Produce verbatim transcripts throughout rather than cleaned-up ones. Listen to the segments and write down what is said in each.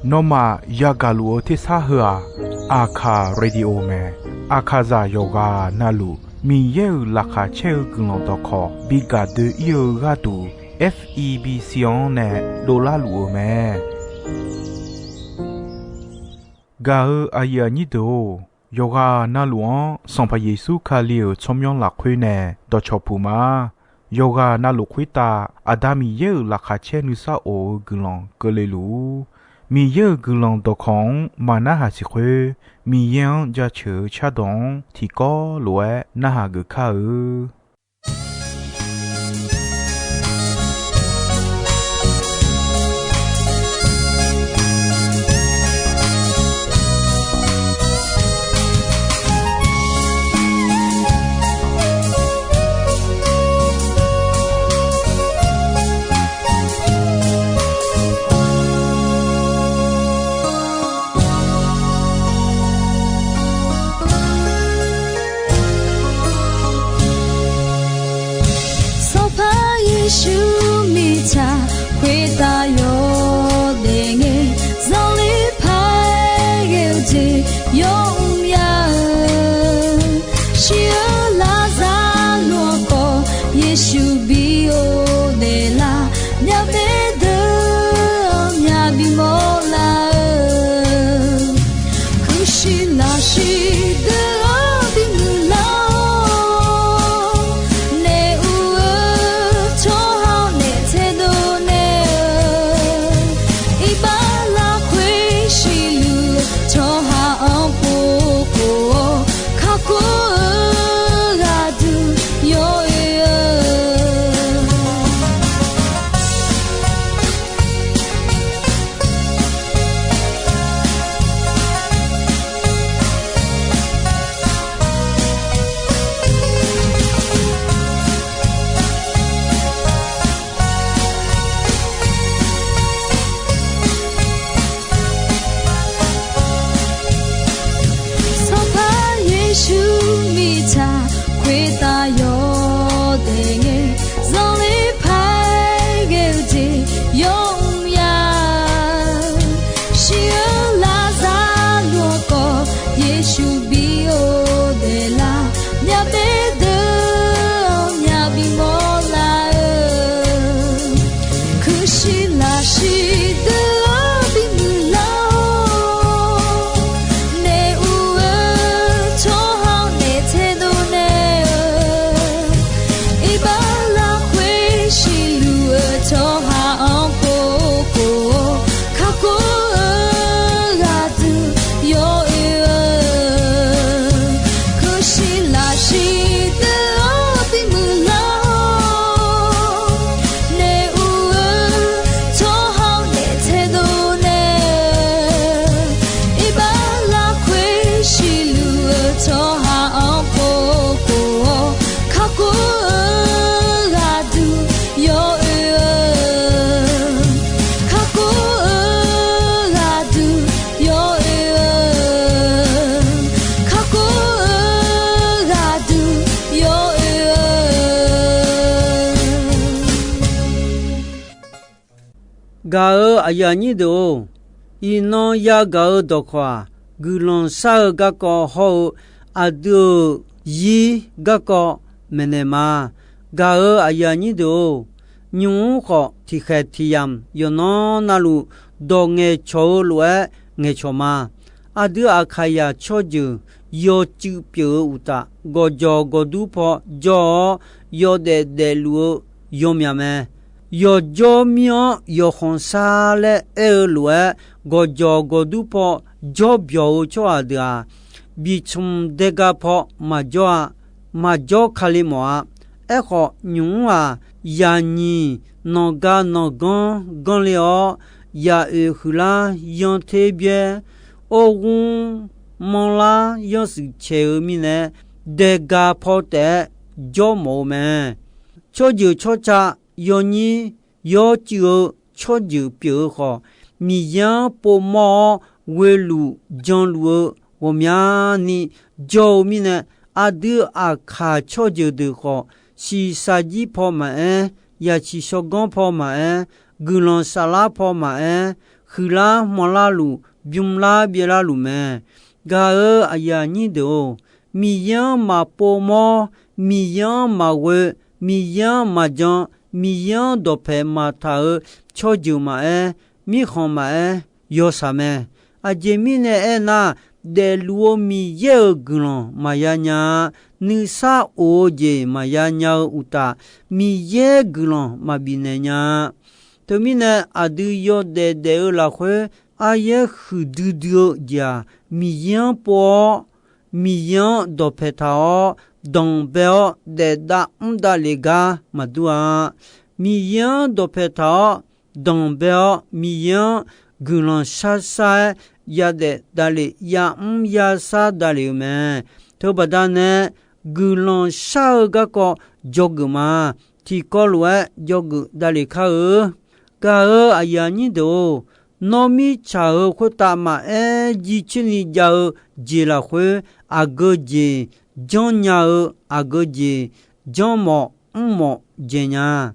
Nawmaf yagaq luf-eu tersar heu-aq, Aqkaq Radio mae. Aqkaqzaq yawqghaq navluf Miqyaer-euq laqkhaq caer-eu guiqlanq dawqkawq bi gaq doe-ir-eu gharduq, F E B C-anr nae dovlar luf-eu mae. Gaq-eu aqyuif aqnyir deuq-or, yawqghaq navluf-anr Sanqpaq Yeqsur Kali-euq tsawrmyanr lafkhoer nae dawqcawq puq ma. Yawqghaq navluf khoertav Aqda Miqyaer-euq laqkhaq caer nuisar of-eu guiqlanq keuvle luf-ur. Miqyaer-euq guiqlanq dawqkawq-anr maqnarhaq siq khoer, Miqyaer-anr jaceuq-eu cardawq-anr tiqkawv lof-aer narhaq geuf kar-eu. Sanqpaq Yeqsur mirtsaq khoertav yawdaef ngae, zanqler paq-aer ghae-eu jeq yawmr ya-eu, shir-eu Laqzaqloq-anr khawf Yeqsur bi ghofdaef lar, myavbaef deuq-anr myaq bimawr lar-eu, kuirshiq lafshiq deuq-anr bimuiq lar-awr, naef ur-eu tsawrhaq-anr naef taedov naeq-eu, iqbax lafkhoer siqluf-eu tsawrhaq-anr pov khof-awr, kakhof-eu ghaq duq yawoe-eu. Sanqpaq Yeqsur mirtsaq khoertav yawdaef ngae, zanqler paq-aer ghae-eu jeq yawmr ya-eu, shir-eu Laqzaqloq-anr khawf Yeqsur bi ghofdaef lar, myavbaef deuq-anr myaq bimawr lar-eu, kuirshiq lafshiq deuq-anr bimuiq lar-awr, naef ur-eu tsawrhaq-anr naef taedov naeq-eu, iqbax lafkhoer siqluf-eu tsawrhaq-anr pov khof-awr, kakhof-eu ghaq duq yawoe-eu, kuirshiq lafshiq deuq-anr bimuiq lar-awr, naef ur-eu tsawrhaq-anr naef taedov naeq-eu, iqbax lafkhoer siqluf-eu tsawrhaq-anr pov khof-awr, kakhof-eu ghaq duq yawoe-eu, kakhof-eu ghaq duq yawoe-eu, kakhof-eu ghaq duq yawoe-eu. Gaq-eu aqyuif aqnyir deuq-or, iqnan yagaq-eu dawqkawq-aq, guiqlanq shar-eu garkawv hawr-eu aqdui-euq zir garkawv maeqnaeq ma. Gaq-eu aqyuif aqnyir deuq-or, nymq-mr khawf tiqkhaeq tiqyamq yawqnan navluf dawq ngaeqcawq-eu lof-aer ngaeqcawq ma. Aqdui Aqkaqyaq tsawrjeuq yawcuiv pyeuf-eu uqtaf, gawqjawq gawqdur paw jawr-awr, yawdaef daefluf-eu yawmyaq mae. Yawqjawr mir-anr yawqkhanq shar laer aer-eu lof-aer, gawqjawq gawqdur paw jawr byawq-eu tsawrhaq deuq-aq, bicmq daega paw maqjawr-a. Maqjawr Kali mawf-a. Aerkhawf, nymq-mr-aq, yaqnyiq nanqga nanqganr ganrle-awr, yaqoeq huiqlar yanr ter byaer, orgmr manrlar yanrshuif caeq-eu mirnae, daega paw taef-aer jawr mawf-eu mae. Tsawrjeuq tsawrca yawnyir yawcuiv-eu tsawrjeuq pyeuf-eu khawf, Miqyaer-anr povmawr-awr ghoeluf janluf-eu ghawqmyani jawr-eu mirnae, aqdui Aqkaq tsawrjeuq deuq khawf, shiqshaq jir paw maqaer, yaqciq shawganr paw maqaer, guiqlanq saflar paw maqaer, huiqlar manrlar luf, bymrlar byaerlar luf mae. Gaq-euq aqyuif aqnyir deuq-or, Miqyaer-anr maqpov mawr, Miqyaer-anr maqghoe, Miqyaer-anr maqjan, Miqyaer-anr dawqpaeq maqtaq-euq tsawrjeuq maqaer, mirkhanq maqaer, yawshaq mae. Aqjeq mirnae aernar, daefluf-eu Miqyaer-euq guiqlanq maqya nya-a. Nuisar of-eu jeq maqya nya-eu uqtaf, Miqyaer guiqlanq maqbifnaeq nya-a. Teumirnae, aqdui yawdaef daef-eu lafkhoer aryaer huiqdui dui-eu jeq-aq, Miqyaer-anr pov-awr, Miqyaer-anr dawqpaeq taq-awr, danqbae-awr daefdav mr davlef gar maqdur-a. Miqyaer-anr dawqpaeq taq-awr, danqbae-awr Miqyaer-anr guiqlanq sharshar-aer yadaef davlef, yamr yashar davlef-eu mae. Teubaqda nae guiqlanq shar-eu garkawv dzawgeuf ma. Tiqkawv lof-aer dzawgeuf davlef kar-eu. Gaq-euq aqyuif aqnyir deuq-or, nawr mirtsaq-euq khoertav maqaer jircoer ni jav-eu jeq lafkhoer, aqgeu jeq janrnya-eu, aqgeu jeq janrmawf mrmawf dzaeq nya.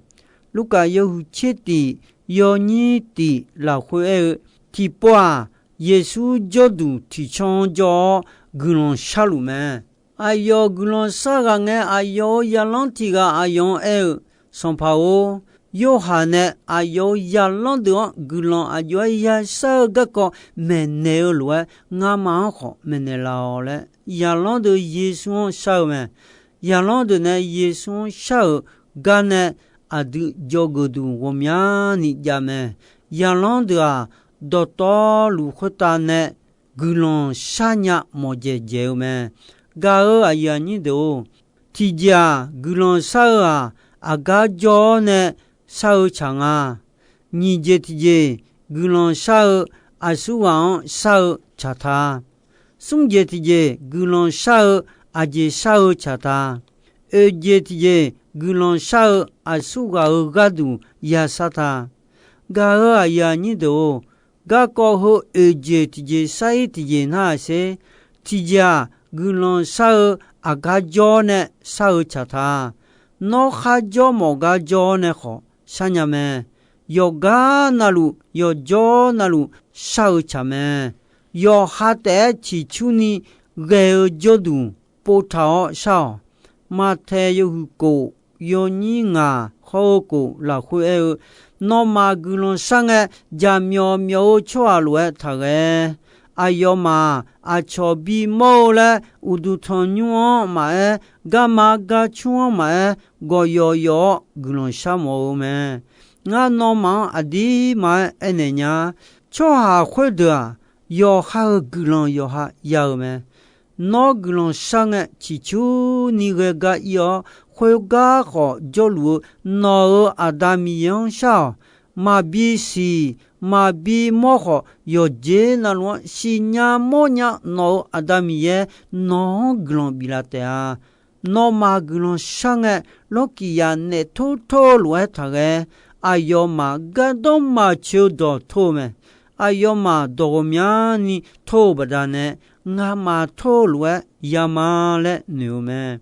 Lurkaf yawhuiq tser tif, yawnyir tif lafkhoer aer-eu, tiqpov-aq, Yeqsur jawrduq tiqcanr-anr jawr-awr guiqlanq sharluf mae. Aqyawf guiqlanq shar ghaq ngae, aqyawf-euq zaqlanr tiq ghaq aqyawf-anr aer-eu, Sanqpaq-or, Yorhaq nae aqyawf-euq zaqlanr deuq-anr guiqlanq aqjox-aer yashar-eu garkawv maeqnaeq-eu lof-aer, ngamaf-anr khawf maeqnaeq laf-awq laer, zaqlanr deuq Yeqsur-anr shar-eu mae. Zaqlanr deuq nae Yeqsur-anr shar-euq gar nae aqdui dzawgeuf duq ghawqmyani jav mae. Zaqlanr deuq-aq, dawqtawvluf khoertav nae guiqlanq sharnya mawqdzaeq dzaeq-eu mae. Gaq-euq aqyuif aqnyir deuq-or, tiqjeq-aq, guiqlanq shar-eu-aq, aqgar jawr-awr nae shar-eu tsaq nga. Nyiq jeq tiqjeq, guiqlanq shar-eu aqsurghaq-anr shar-eu tsaq ta. Smr jeq tiqjeq, guiqlanq shar-eu aqjeq shar-eu tsaq ta. Oeq jeq tiqjeq, guiqlanq shar-eu aqsurghaq-euq gharduq yashar ta. Gaq-euq aqyuif aqnyir deuq-or, garkawv heu oeq jeq tiqjeq shar-ir tiqjeq nar-aq sher. Tiqjeq-aq, guiqlanq shar-eu aqgar jawr-awr nae shar-eu tsaq ta. Nawr kharjawr mawf gar jawr-awr nae khawf sharnya mae. Yawqgar navluf, yawqjawr navluf shar-eu tsaq mae. Yawqha taef-aer ciqcurni ghae-eu jawrduq povtaq-awr shar-awq. Maqtaeq yawhuiq kof, yawnyir ngaq hawr-eu kof lafkhoer aer-eu, nawmaf guiqlanq shar ngae, jaqmyawf myawf-eu tsawrhaq lof-aer taqghae. Aqyawfmaf-aq, aqcawq bimawr-eu laer uqduq tanqnymr-anr maqaer, garma garcmr-anr maqaer, gawqyawf yawf-awr guiqlanq shar mawf-eu mae. Ngar nawmaf-anr aqdirmar-aer aernaeq nya. Tsawrhaq khoerdeuq-aq, yawqha-euq guiqlanq yawqha ya-eu mae. Nawr guiqlanq shar ngae, ciqcurni ghae gar ir-awr, khoergar khawf jawrluf-eu nawq-euq Aqda Miqyaer-anr shar-awq. Maqbi siq, maqbi mawr khawf, yawqjeq navluf-anr siqnya mawrnya nawq-euq Aqda Miqyaer nawq-anr guiqlanq biflaf taef-a. Nawmaf guiqlanq shar ngae, lawrkiq yaf naef tor tor-eu lof-aer taqghae. Aqyawfmaf gardanr maqtsoeq-eu dawq tor-eu mae. Aqyawfmaf dawq ghawqmyani tor-eu baqdanae, ngamaf tor-eu lof-aer yama laer noeq-eu mae.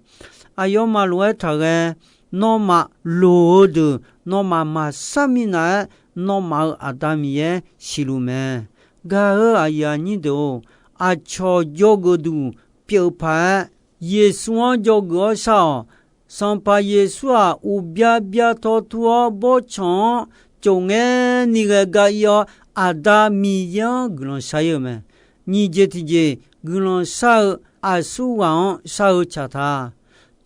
Aqyawfmaf lof-aer taqghae. Nawmaf loq-eu deuq nawmaf maqshar minav-aer, nawmaf-euq Aqda Miqyaer siqluf mae. Gaq-euq aqyuif aqnyir deuq-or, aqcawq dzawgeuf duq pyeuf paq-aer, Yeqsur-anr dzawgeuf-awr shar-awq. Sanqpaq Yeqsur-aq, uqbya bya tawq tur-awr bawrtsanq-anr tsof ngaer ni ghae gar ir-awr, Aqda Miqyaer-anr guiqlanq shar-ir-eu mae. Nyiq jeq tiqjeq, guiqlanq shar-eu aqsurghaq-anr shar-eu tsaq ta.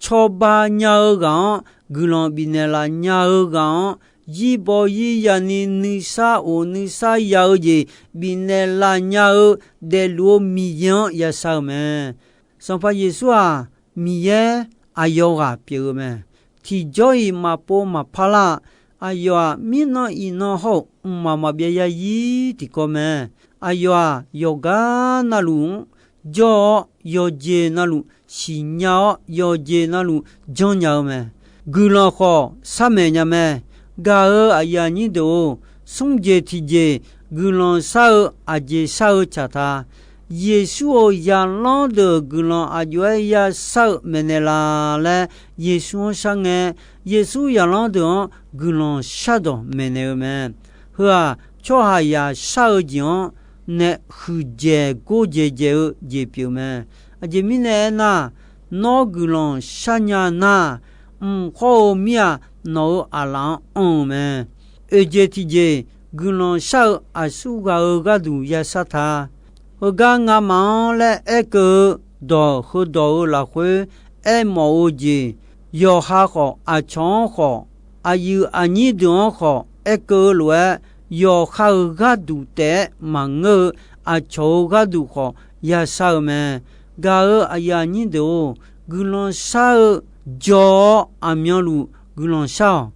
Cawba nya-eu ghaq-anr, guiqlanq bifnaeq laf nya-eu ghaq-anr, zirbaw zirya ni nuisar of nuisar ya-eu jeq bifnaeq laf nya-eu daefluf-eu Miqyaer-anr yashar-eu mae. Sanqpaq Yeqsur-aq, Miqyaer aqyawf ghaq pyeuf-eu mae. Tiqjawr-iq maqpov maqpar lar-aq, aqyawf-aq, mirnan iqnan hawr-eu mqmaq maqbyav zarzir tiqkawv mae. Aqyawf-aq, yawqgar navluf-anr jawr-awr, yawqjeq navluf siqnya-awr, yawqjeq navluf janrnya-eu mae. Guiqlanq khawf sharmaeq nya mae. Gaq-euq aqyuif aqnyir deuq-or, smr jeq tiqjeq, guiqlanq shar-eu aqjeq shar-eu tsaq ta. Yeqsur-euq zaqlanr deuq guiqlanq aqjox-aer yashar-eu maeqnaeq laf laer Yeqsur-anr shar ngae, Yeqsur zaqlanr deuq-anr guiqlanq shardawq maeqnaeq-eu mae. Heu-aq, tsawrhaqzaq shar-eu jeq-anr nae huiqdzaeq gordzaeq dzaeq-eu jeq pyeuf mae. Aqjeq mirnae aernar, nawr guiqlanq sharnya nar, mq khawr-eu mir-aq, nawq-euq aqlaf-anr anr-eu mae. Oeqjeq tiqjeq, guiqlanq shar-eu aqsurghaq-euq gharduq yashar ta. Heugar ngamaf-anr laer aerkeuv-eu dawq heudawq-euq lafkhoer aermawf-eu jeq, yawqha khawf, aqcawq-anr khawf, aqyuif aqnyir deuq-anr khawf aerkeuv-eu lof-aer, yawqha-euq gharduq taef-aer maqngeur-eu aqcawq-euq gharduq khawf yashar-eu mae. Gaq-euq aqyuif aqnyir deuq-or, guiqlanq shar-eu jawr-awr aqmyanluf guiqlanq shar-awq.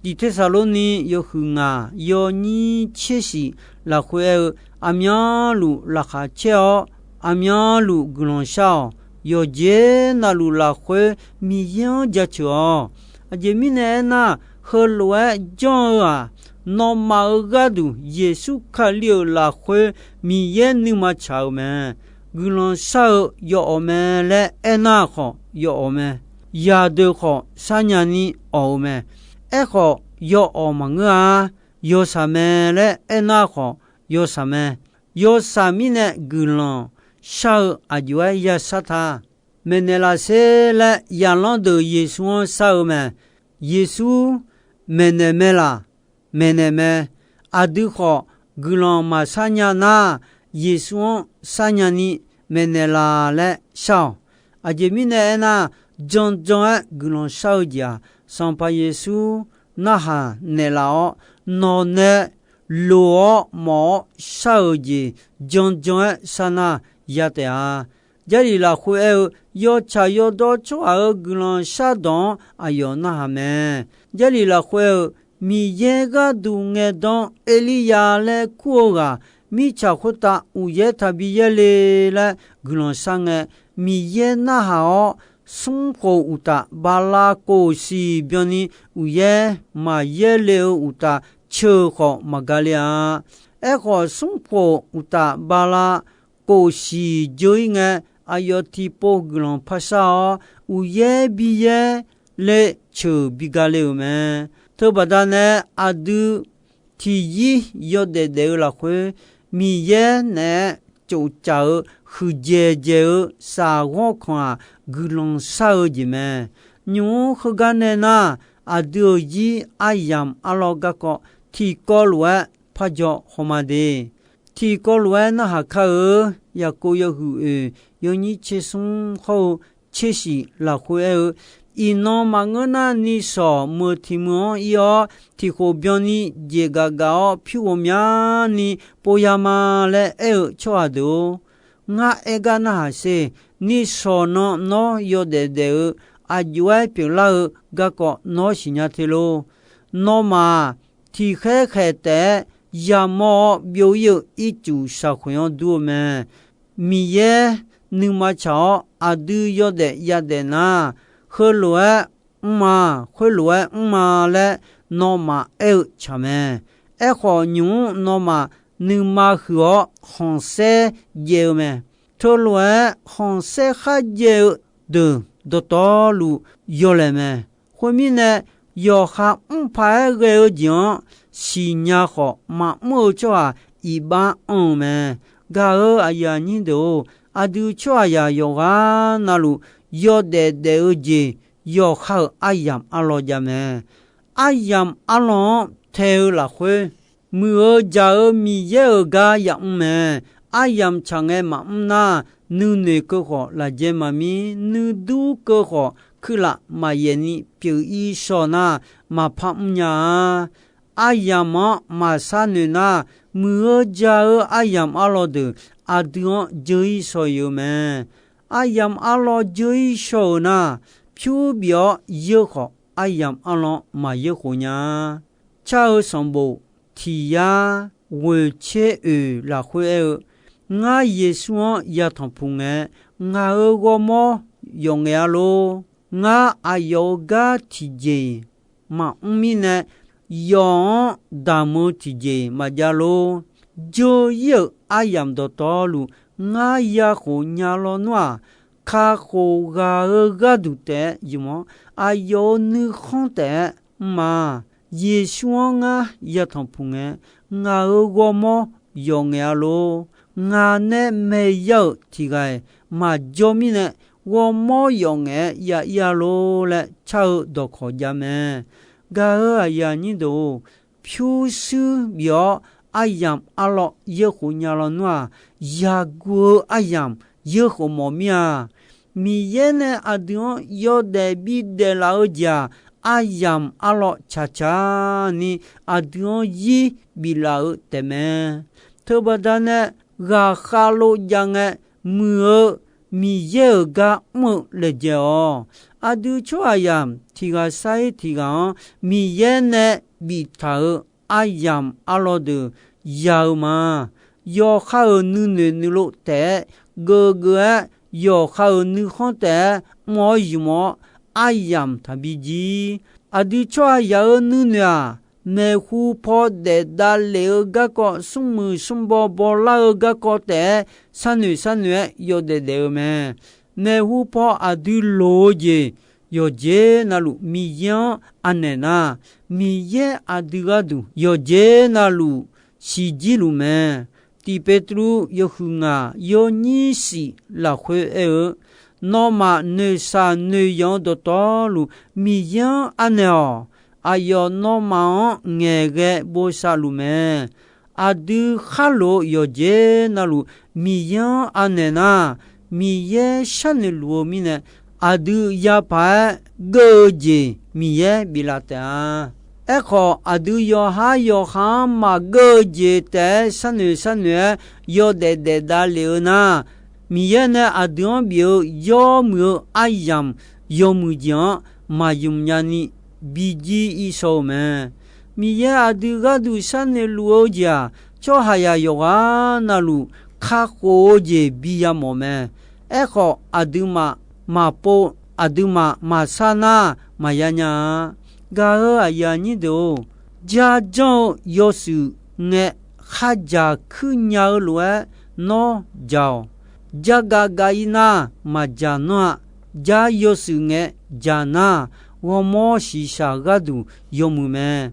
Tiq Tersaqlorni yawhuiq ngaq yawnyir tser shif lafkhoer aer-eu, aqmyanluf laqkhaq caer-awr, aqmyanluf guiqlanq shar-awq. Yawqjeq navluf lafkhoer Miqyaer-anr jaceuq-awq. Aqjeq mirnae aernar, heulof-aer janr-eu-aq, nawmaf-euq gharduq Yeqsur Kali-euq lafkhoer Miqyaer nuima tsaq-eu mae. Guiqlanq shar-eu yawawq mae laer aernar khawf yawawq mae. Yaqdeuq khawf sharnya ni awq-eu mae. Aerkhawf, yawawq maqngeur-a. Yawshaq mae laer aernar khawf yawshaq mae. Yawshaq mirnae guiqlanq shar-eu aqjox-aer yashar ta. Maeqnaeq laf sher laer zaqlanr deuq Yeqsur-anr shar-eu mae. Yeqsur, maeqnaeq mae laq? Maeqnaeq mae. Aqdui khawf guiqlanq maqshar nya nar, Yeqsur-anr sharnya ni maeqnaeq laf laer shar-awq. Aqjeq mirnae aernar, janjan-aer guiqlanq shar-eu jeq-aq, Sanqpaq Yeqsur narhaq naeqlaf-awr, nawq nae loq-awr mawf-awr shar-euq jeq janjan-aer shar nar ya taef-a. Jarlif lafkhoer aer-eu, yawtsaq yawdawr tsawrhaq-euq guiqlanq shardawq-anr aqyawf narhaq mae. Jarlif lafkhoer aer-eu, Miqyaer gharduq ngaeqdan Erlirya laer kur-eu ghaq, mirtsaq khoertav uqyaer taqbi yaerle laer guiqlanq shar ngae, Miqyaer narhaq-awr, smrkhof uqtaf bala kof siq byanni uqyaer maqyaer le-eu uqtaf ceuq khawf maqgale-a. Aerkhawf, smrkhof uqtaf bala kof siq dzeur-ir ngae, aqyawf tiqpov guiqlanq par shar-awr, uqyaer bi yaer le ceuq bi gale-euq mae. Teubaqda nae aqdui tiqyir yawdaef daef-eu lafkhoer, Miqyaer naeq-aer tsoftsaf-eu huiqdzaeq dzaeq-eu shafghawr kanq-aq, guiqlanq shar-eu jeq mae. Nymq-mr heugar nae nar, aqdui-euq zir aryamq arlawr garkawv tiqkawv lof-aer parjaw hawma de. Tiqkawv lof-aer narhaq kar-eu, Yaqkov yawhuiq oeq yawnyir tser smr hawr-eu tser shif lafkhoer aer-eu, iqnan maqngeur nar, nishawq meuq tiq meuq-anr ir-awr, tiqkhof byanni jeq gaq gaq-awr pyur ghawqmyani pov ya ma laer aer-eu tsawrhaq deuq-or, ngar aer gar narhaq sher. Nishawq nan nawr yawdaef daef-eu aqjox-aer pyeuflar-eu garkawv nawr siqnya te lor. Nawmaf-aq, tiqkhaer khaeq taef-aer yamawr-awr byov-ir-eu ircuf shaqkhoeq-anr dur-eu mae. Miqyaer nuima tsaq-awr aqdui yawdaef yadaef nar, heulof-aer mr ma, khoerlof-aer mr ma laer nawmaf aer-eu tsaq mae. Aerkhawf, nymq-mr nawmaf nuima huiq-awr khanqsaer jaev-eu mae. Teulof-aer khanqsaer kharjaev-eu deuq dawqtawvluf yawlaeq mae. Khoermirnae, yawqha mr paq-aer ghae-eu jeq-anr siqnya khawf, maqmr-eu tsawrhaq iqbax anr-eu mae. Gaq-euq aqyuif aqnyir deuq-or, aqdui tsawrhaqzaq yawqghaq navluf yawdaef daef-eu jeq, yawqha-euq aryamq arlawr jav mae. Aryamq arlawr-anr tae-eu lafkhoer, muiq-eu jaq-eu Miqyaer-euq gar yamr mae. Aryamq tsaq ngae maqmr nar, nuinoeq keuv khawf lafjaer maqmir, nuidur keuv khawf kuirlaf maqyaef ni pyeuf-ir shawq nar, maqpar mrnya-a. Aryamq-anr maqshar noeq nar, muiq-eu jaq-eu aryamq arlawr deuq aqdui-anr dzeur-ir shawq-eu mae. Aryamq arlawr dzeur-ir shawq-euq nar, pyur bif-awr yeur khawf, aryamq arlawr-anr maqyeur khof nya-a. Car-eu sanqbof tiq yar ghoeq tser oeq lafkhoer aer-eu, ngar Yeqsur-anr yatanq puq ngae, ngaq-euq ghawrmawr yawf ngaef-a lor. Ngar aqyawf-euq gar tiqjeq maqmr mirnae, yawf-anr damq-eu tiqjeq maqjav lor. Dzeur-ir-euq aryamq dawqtawvluf Ngar yakhof nya lawnmr-aq, kakhof ghaq-eu gharduq taef-aer ymq-awr, aqyawf-euq nuikhanr taef-aer mr-a. Yeqsur-anr ngar yatanq puq ngae, ngaq-euq ghawrmawr yawf ngaef-a lor. Ngaq nae maeq ya-euq tiq ghaq-iq maqjawr mirnae, ghawrmawr yawf ngaef-aer ya ir-a lor laer car-eu dawqkawq jav mae. Gaq-euq aqyuif aqnyir deuq-or, pyurshuir bif-awr aryamq arlawr yaerkhof nya lawnmr-aq, yaguv-eu aryamq yaerkhof mawf mir-a. Miqyaer nae aqdui-anr yawdaef bidaef laf-eu jeq-aq, aryamq arlawr caqcaq ni aqdui-anr zir biflaf-eu taefmae. Teubaqda nae ghaqkhav lov jav ngae, muiq-eu Miqyaer-euq gar mr-eu laejae-awq. Aqdui tsawrhaqzaq tiq ghaq sar-ir tiq ghaq-anr Miqyaer nae biftaq-euq aryamq arlawr deuq ya-eu ma. Yawqha-euq nuinoeq nuilov taef-aer geuf geuf-aer, yawqha-euq nuikhanr taef-aer mr-awr ymq-awr, aryamq taqbi jir. Aqdui tsawrhaqzaq-euq nuinoeq-aq, maeqhu paw daef davlef-eu garkawv, smrmuiq smrbaw bawlar-eu garkawv taef-aer sharnoeq sharnoeq-aer yawdaef daef-eu mae. Maeqhu paw aqdui loq-eu jeq yawqjeq navluf Miqyaer-anr anaeq nar, Miqyaer aqdui gharduq yawqjeq navluf siqjir luf mae. Tiq Petruv yawhuiq ngaq yawnyir shif lafkhoer aer-eu, nawmaf noeqshaq noeqyanq-eu dawqtawvluf Miqyaer-anr anaeq-awq. Aqyawf nawmaf-anr ngaeqghae bosav luf mae. Aqdui kharlof-eu yawqjeq navluf Miqyaer-anr anaeq nar, Miqyaer sharnoeq luf-eu mirnae, aqdui yapaq-aer geur-eu jeq Miqyaer biflaf taef-a. Aerkhawf, aqdui yawqhar yawqha-anr maqgeur-eu jeq taef-aer sharnoeq sharnoeq-aer yawdaef daef davlef-eu nar, Miqyaer nae aqdui-anr bif-eu yawmuiq-eu aryamq yawmuiq jeq-anr maqymq nyani bijir ir shaw-eu mae. Miqyaer aqdui gharduq sharnoeq luf-eu jeq-aq, tsawrhaqzaq yawqghaq navluf kakhof-eu jeq biya mawf mae. Aerkhawf, aqduimaf maqpov, aqduimaf maqshar nar maqya nya-a. Gaq-euq aqyuif aqnyir deuq-or, jarjanr-eu yawshuif ngae kharjaq kuir nya-eu lof-aer nawr jaq-awq. Jargav gav ir nar maqjaq nanr-a. Jar yawshuif ngae jaq nar, ghawrmawr shiqshaq gharduq yawmuiq mae.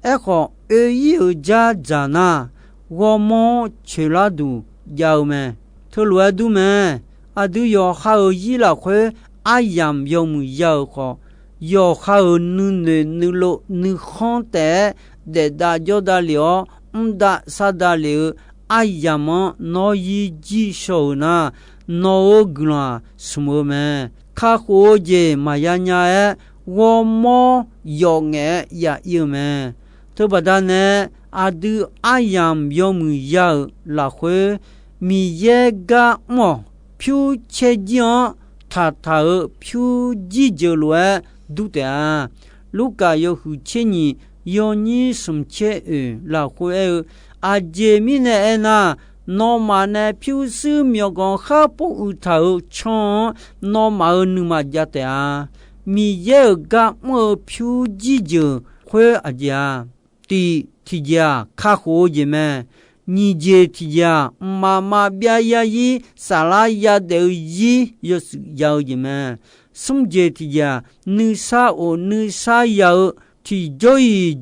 Aerkhawf, oe ir-euq jar dzaq nar, ghawrmawr coeqlar duq jav-eu mae. Teulof-aer dur mae. Aqdui yawqha-euq zir lafkhoer aryamq yawmuiq ya-euq khawf, yawqha-euq nuinoeq nuilov nuikhanr taef-aer daef dav jawr dav lef-awr, mr dav sar dav lef-eu aryamq-anr nawr zir jir shaw-euq nar, nawq-euq guiqlanq-aq smq-eu mae. Kakhof-eu jeq maqya nya-aer, ghawrmawr yawf ngaef-aer ya ir-eu mae. Teubaqda nae, aqdui aryamq yawmuiq ya-euq lafkhoer, Miqyaer gar mr-awq. Pyur caer jir-anr taqtaq-euq pyur jir jeuq lof-aer dur taef-a. Lurkaf yawhuiq tser nyiq yawnyir smq caer oeq lafkhoer aer-eu, aqjeq mirnae aernar, nawmaf nae pyurshuir myawqganq khar pov uiq taq-euq can-anr nawmaf-euq nuima jav taef-a. Miqyaer-euq gar mr-eu pyur jir jeuq khoer aqjeq-a. Tiq tiqjeq-aq, kakhof-eu jeq mae. Nyiq jeq tiqjeq-aq, mqmaq maqbyav yarzir saflar yadaef-eu zir yawshuif ya-eu jeq mae. Smr jeq tiqjeq-aq, nuisar of nuisar ya-eu tiqjawr-iq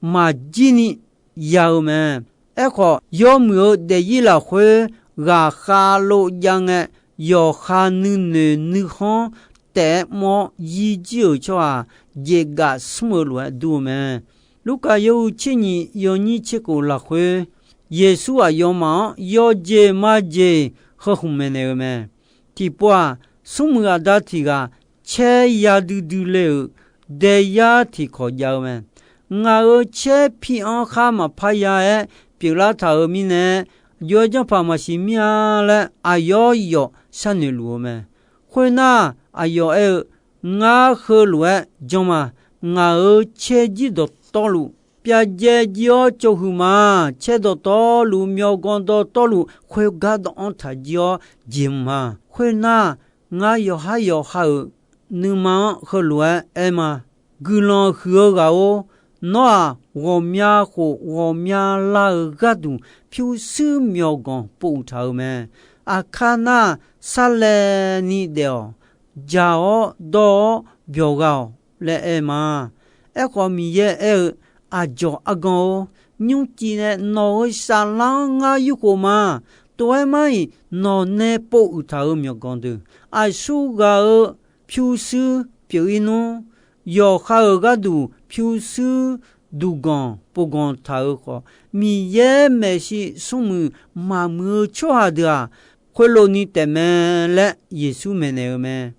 maqjir ni ya-eu mae. Aerkhawf, yawmuiq-eu daefzir lafkhoer ghaqkhav lov jav ngae, yawqha nuinoeq nuikhanr taef-aer mr-awr zir jir-euq tsawrhaq jeqgaf smr-eu lof-aer dur-eu mae. Lurkaf yawhuiq tser nyiq yawnyir tser khof lafkhoer, Yeqsur aqyawfmaf-anr yawjeq majeq heu khmq maeqnaeq-eu mae. Tiqpov-aq, smrmuiq aqda tiq ghaq caer ya duidui le-euq daeyar tiq kawq jav-eu mae. Ngaq-euq caer pi-anr khar maqpar ya-aer pyeuflar taq-euq mirnae, jov-aer janrpaq maqsiq mir-a laer aqyawf yawf sharnoeq luf-eu mae. Khoernar, aqyawf aer-eu, Ngar heulof-aer janr ma. Ngaq-euq caer jir dawqtawvluf, pyajae jir-awr tsov huiq ma. Caer dawqtawvluf, myawqganq dawqtawvluf, khoergar dawv-anr taq jir-awr jeq mq ma. Khoernar, ngar yawqhar yawqha-euq nuima-anr heulof-aer aer ma. Guiqlanq huiq-eu ghaq-or, nawr-aq, ghawqmya khof ghawqmya lar-euq gharduq pyurshuir myawqganq pov uiq taq-euq mae. Aqkar nar, sarlaevni daef-awq, jaq-awr dawr-awr byawq gha-awq laer aer ma. Aerkhawf, Miqyaer aer-eu, Aqdzawq argan-or, nymrciv nae nawq-euq saflar-anr ngar yurkhof ma. Tov-aer mar-iq, nawq nae pov uiq taq-euq myawqganq deuq, aqsurghaq-euq pyurshuir pyeuf-ir nmr. Yawqha-euq gharduq pyurshuir duqganq povganq taq-euq khawf, Miqyaer maeqshi smrmuiq maqmuiq-eu tsawrhaq deuq-aq, khoerlof ni taefmae laer Yeqsur maeqnaeq-eu mae.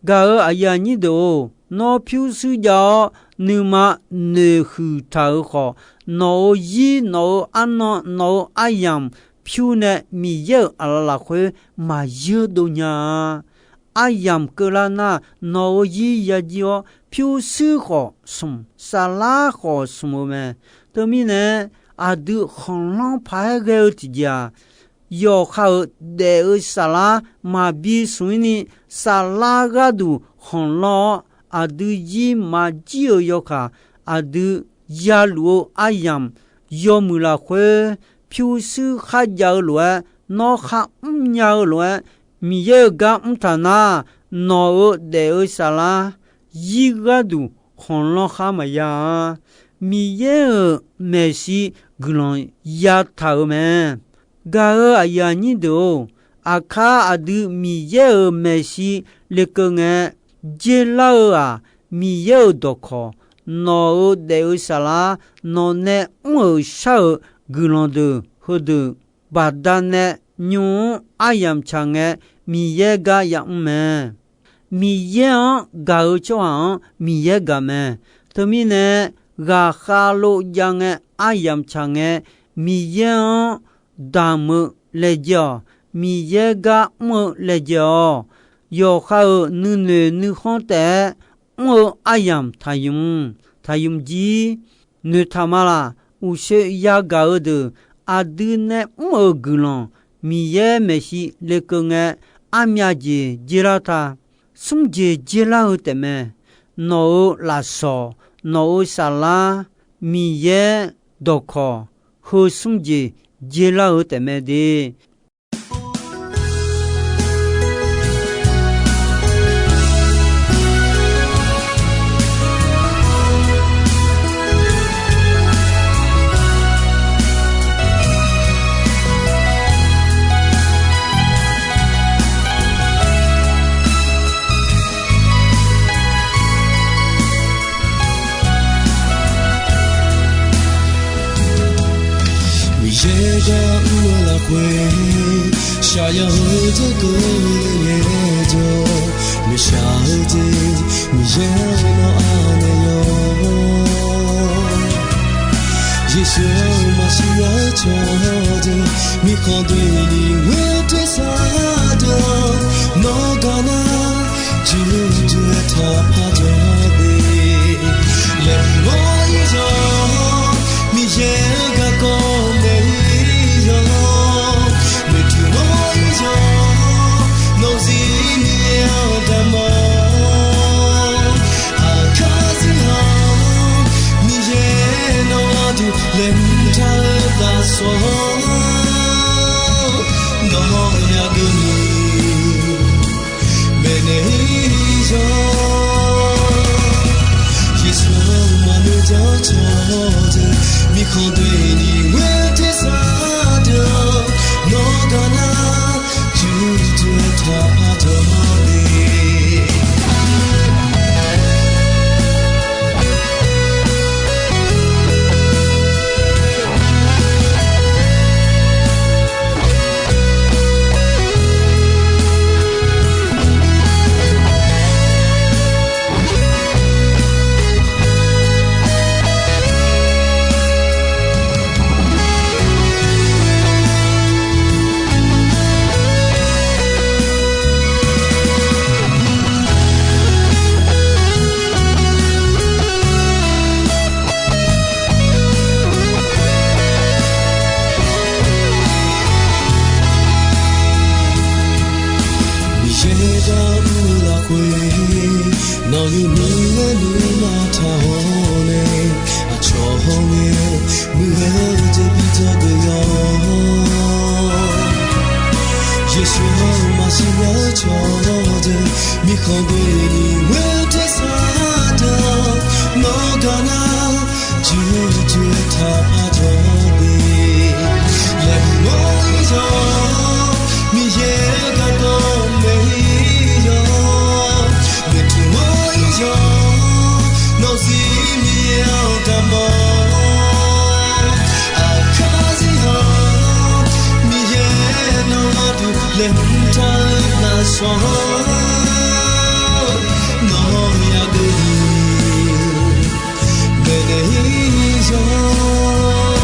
Gaq-euq aqyuif aqnyir deuq-or, nawr pyurshuir jav-awr nuima noeqhuiq taq-euq khawf, nawq-euq zir, nawq-euq arnan, nawq-euq aryamq pyur nae Miqyaer-euq aqlaf lafkhoer maqyeur dov nya-a. Aryamq keuvlar nar, nawq-euq zir ya jir-awr, pyurshuir khawf smq, saflar khawf smq-eu mae. Teumirnae, aqdui khanqlanr paq-aer ghae-eu tiqjeq-aq, yawqha-euq daef-eu saflar maqbi smq-ir ni, saflar gharduq khanqlanr-awr, aqdui zir maqjir-euq yawkaq, aqdui yaluf-eu aryamq yawmuiq lafkhoer, pyurshuir kharjav-eu lof-aer, nawr kharmr nya-eu lof-aer, Miqyaer-euq gar mr taq nar, nawq-euq daef-eu saflar zir gharduq khanqlanr khar maqya-a. Miqyaer-euq maeqshi guiqlanq yataq-euq mae. Gaq-euq aqyuif aqnyir deuq-or, aqkar aqdui Miqyaer-euq maeqshi lekeuv ngae, dzer lar-eu-aq, Miqyaer-euq dawqkawq, nawq-euq daef-eu saflar, nawq nae mr-euq shar-euq guiqlanq deuq heudeuq, baqda nae nymr-anr aryamq tsaq ngae, Miqyaer gar yamr mae. Miqyaer-anr gaq-eu tsawrhaq-anr Miqyaer gaq mae. Teumirnae, ghaqkhav lov jav ngae aryamq tsaq ngae, Miqyaer-anr damq-eu laejae-awq. Miqyaer gar mr-eu laejae-awq. Yawqha-euq nuinoeq nuikhanr taef-aer mr-eu aryamq taqymq, taqymq jir. Noeqtaq ma laq, uqshoe yagaq-eu deuq, aqdui nae mr-euq guiqlanq, Miqyaer maeqshi lekeuv ngae, armyav jeq dzer lar ta. Smr jeq dzer lar-eu taefmae. Nawq-euq lafsawq, nawq-euq saflar, Miqyaer dawqkawq, heu smr jeq dzer lar-eu taefmae de. Miqyaer gar mr-eu lafkhoer, shaqyaq-eu dzeurgeuf le ngaejawr, noeqshaq-eu jeq Miqyaer-anr nawr anaeq yawq. Yeqsur-anr maqsiq nya-eu cawqdeuq, mirkhanq doeni ghoer tersar deuq-anr, nawr gar nar, jir jir-aer taqpar jawr de. Laeqhmq-awr ir-awr, Miqyaer-euq garkawv naeq-ir-awr, noeqtmq-awr ir-awr, nawq-euq zir Miqyaer-anr damq-awr, aqkar zir-awr, Miqyaer nawq-anr duq laeqhmq taq-eu lafsawq, nawq-anr yagaq-eu maeqnaeq-ir-awr, Yeqsur-anr maqnoeq jar-eu cawqdeuq, mirkhanq doeni ghoer tersar deuq-anr, nawr gar nar, jir jir-aer taqpar jawr de. Miqyaer gar mr-eu lafkhoer, nawq-euq nuima nuima taq-awr nae, aqcawq-anr Bi jawr deuq yawq, Yeqsur-anr maqsiq nya cawq deuq, mirkhanq doeni ghoer tersar deuq-anr, nawr gar nar, jur jur taqpar jawr de. Laeqhmq mawr-ir yawq, Miqyaer garkawv maeq-ir yawq, noeqtmq mawr-ir yawq, nawq zir Miqyaer-anr gar mawr. Aqkar zir-awr, Miqyaer nawmaf duq laeqhmq taq-eu lafsawq-anr, nawq-anr yagaq-ir maeqnaeq-ir yawq.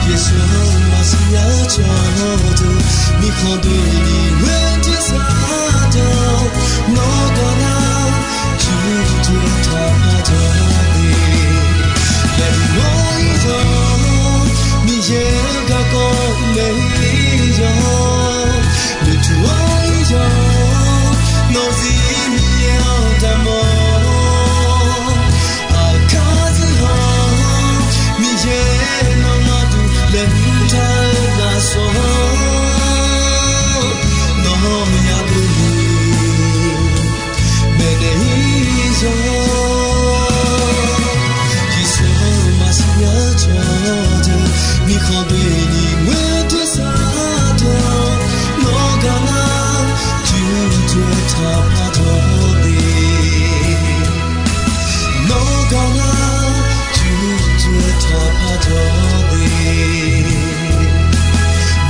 Yeqsur-anr maqsiq nya cawq deuq, mirkhanq doeni ghoer tersar deuq-anr, nawr gar nar, jur jur taqpar jawr de. Laeqhmq mawr-ir yawq, Miqyaer garkawv maeq-ir yawq, noeqtmq mawr-ir yawq, nawq zir Miqyaer-anr gar mawr. Aqkar zir-awr, Miqyaer nawmaf duq laeqhmq taq-eu lafsawq-anr, nawq-anr yagaq-ir maeqnaeq-ir yawq. Yeqsur-anr maqsiq nya cawq deuq, mirkhanq doeni ghoer tersar deuq-anr, nawr gar nar, jur jur taqpar jawr de. Nawr gar nar, jur jur taqpar jawr de.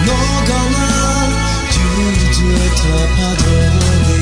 Nawr gar nar, jur jur taqpar jawr de.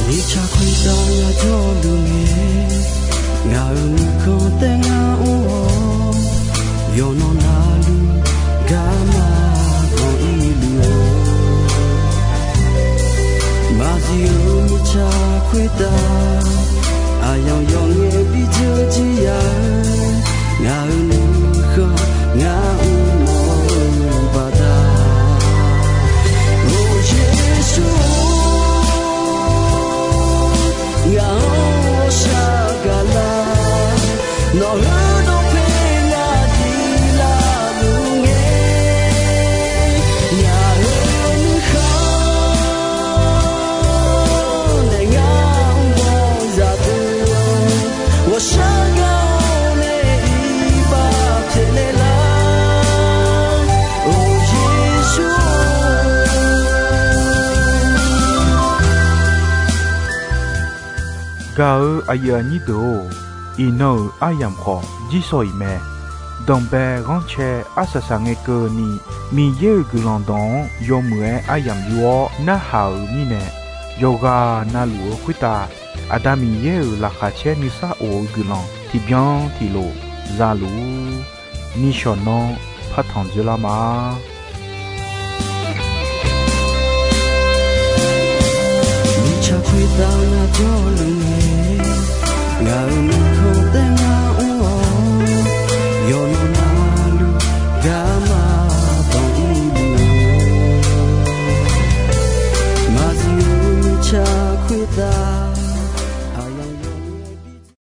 Mirtsaq khoertav yajawr luf ngae, ngaq-euq nuikhanr taef ngar mr-awr, yawqnan navluf garma banq-ir luf-eu, maqzif-eu mirtsaq khoertav aqyawf yawf ngae bi dzeur jir ya-eu, ngaq-euq nuikhanr ngar mr mawf-eu baqda. Or Yeqsur-or, ngaq-anr ghawqshaq gaq lar, nawq-euq dawqpae yadui lar luf ngae, ngaq-euq nuikhanr nae ngar mr mawf zaqdeuq, ghawqshaq gaq-awr nae iqbax pyaeqnaeq lar. Or Yeqsur-or, gaq-eu aqyuif aqnyir deuq-or, iqnan-euq aryamq khawf jirsawq iq mae. Danqbae ghanrcae arsaq saq ngae keuvni, Miqyaer-euq guiqlanq dawq-anr yawmuiq-aer aryamq yur-awr narhaq-euq mirnae, yawqghaq navluf-eu khoertav Aqda Miqyaer-euq laqkhaq caer nuisar of-eu guiqlanq tiqbyan tiqlof za luf-ur. Nishawq nanr partanq dzoerlar ma. Mirtsaq khoertav ngar jawrluf ngae, ngaq-euq nuikhanr